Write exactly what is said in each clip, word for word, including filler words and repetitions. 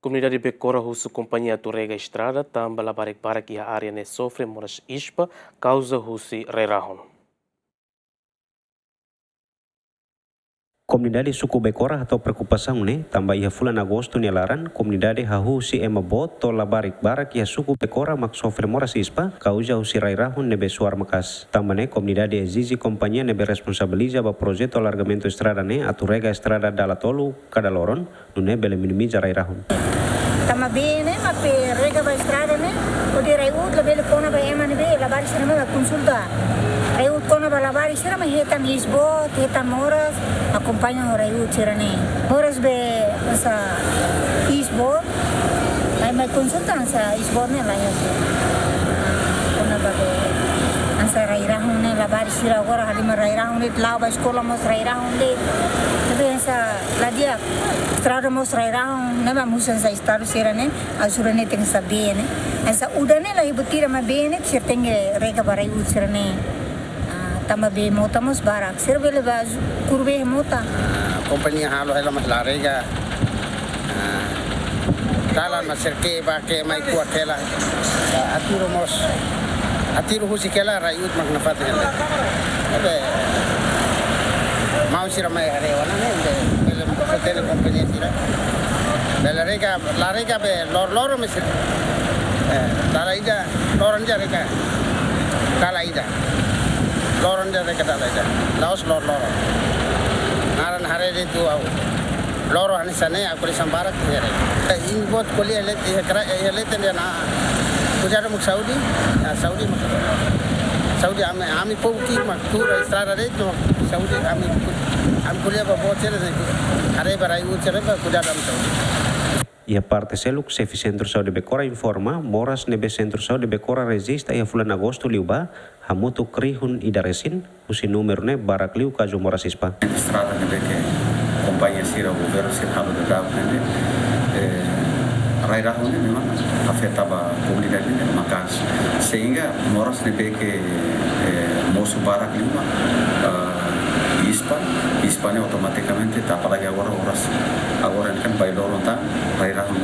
Komunidade Bekora husu kompañia atu rega estrada tanba labarik barak iha área ne'e sofre moras ispa kauza husi rai-rahun. Komunidade suku Bekora hato'o preokupasaun ne'e tanba iha fulan Agostu nia laran komunidade hahú husi ema boot to'o labarik barak iha suku Bekora mak sofre moras ispa kauza husi rai-rahun ne'ebé suar maka'as. Tanba ne'e komunidade ezije kompañia ne'ebé responsabiliza ba projetu alargamentu estrada ne'e atu rega estrada dala tolu kada loron, nune'e bele minimiza rai-rahun. Tanba bee ne'e mak rega ba estrada ne'e, hodi rai-uut labele kona ba ema ne'ebé labarik sira mak konsulta. Rai-uut kona ba labarik sira mak hetan isboot, hetan moras, akompaña ho rai-uut sira ne'e. Moras be hanesan isboot, mai, mai konsulta hanesan isboot ne'e laiha. Kona-ba be hanesan rai-rahun ne'e, labarik sira agora halimar rai-rahun de'it, la'o ba eskola mós rai-rahun de'it. Tapi hanesan la di'ak, estrada mós rai-rahun, ne'e mak musu hanesan estadu sira ne'e, ajuda ne'e tenke hanesan bee ne'e. Hanesan udan ne'e la iha buat ida, maibé bee ne'e sira tenke rega ba rai-uut sira ne'e. Ah, tanba bee mota mós barak. Sira bele ba kuru bee iha mota. Ah, kompañia halo hela mas la rega. Ah, dalan mas sira ke'e ba ke'e mai kuak hela. Ah, aterru mós. Aterru husik hela rai-uut mak nafatin hela. Ne'ebé maun sira mai haree ona ne'e, be, bele fó-hatene kompañia sira. Bele rega, la rega be lor-loron mesti. Eh, dala ida, loron ida rega. Dala ida. Loron ida rega dala ida. La'ós lor-loron. Naran haree de'it ha'u. Loron hanesan ne'e, akontese barak iha rai. Eh, ini buat ko'alia let, iha kra, iha leten de'it ona. Kuidadu mak Saúde, ah, Saúde mak. Saúde ami, ami povu ki'ik mak tuur estrada de'it, no Saúde ami, ami ko'alia ba boot sira de'it. Haree ba rai-uut sira ba kuidadu ami Saúde. Iha parte seluk, xefe Sentru Saúde Bekora informa, moras ne'ebé Sentru Saúde Bekora rejista iha fulan Agostu liubá, hamutuk rihun ida resin, husi númeru ne'e barak liu kazu moras ispa. Estrada ne'ebé ke kompañia sira, governu sira halo daudaun ne'e, eh, rai-rahun ne'e memang afeta ba komunidade ne'e maka'as. Sehingga moras ne'ebé ke, eh, mosu barak liu mak, eh, ispa, ispa ne'e automatikamente, apalagi agora oras, agora ne'e kan bai loron tan, rai-rahun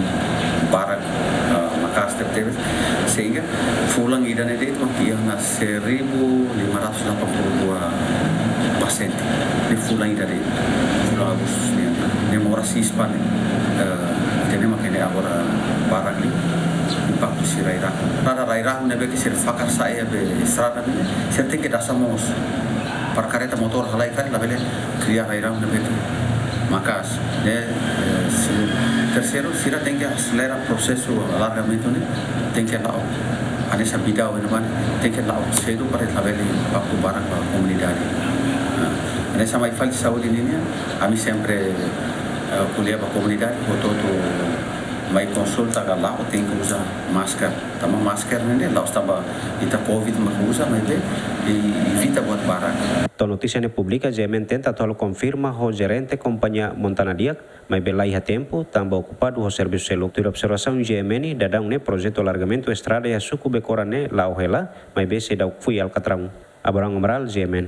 barak, eh, maka'as tebetebes. Sehingga fulan ida ne'e de'it mak iha ona seribu lima ratus delapan puluh dua pasiente. Ne'e fulan ida de'it, fulan Agustus nian. Ne'e moras ispa ne'e, eh, ida-ne'e mak ne'e agora barak liu impaktu husi rai-rahun. Dala rai-rahun ne'ebé ke sira fakar sa'e iha be estrada ne'e, sira tenke dasa moos. Para karreta motór halai karik labele kria rai-rahun ne'ebé ke maka'as. Ne'e, eh, si-, terseiru, sira tenke aselera prosesu alargamentu ne'e, tenke la'o. Hanesan bidau ne'ebá ne'e, tenke la'o sedu para labele impaktu barak ba komunidade. Ah, hanesan mai fali saúde nian, ami sempre, eh, ko'alia ba komunidade, hotu-hotu mai konsulta ka la'o tenke uza masker. Tanba masker ne'e, ne'e la'ós tanba ita covid mak uza, maibé, i, evita buat barak. To'o notísia ne'e publika, G M N tenta atu halo konfirma ho jerente kompañia Montana Di'ak, maibé laiha tempu, tanba okupadu ho servisu seluk. Tuir observasaun G M N, daudaun ne'e projetu alargamentu estrada iha suku Bekora ne'e la'o hela, maibé seidauk fui alkatraun. Abraham Amaral, G M N.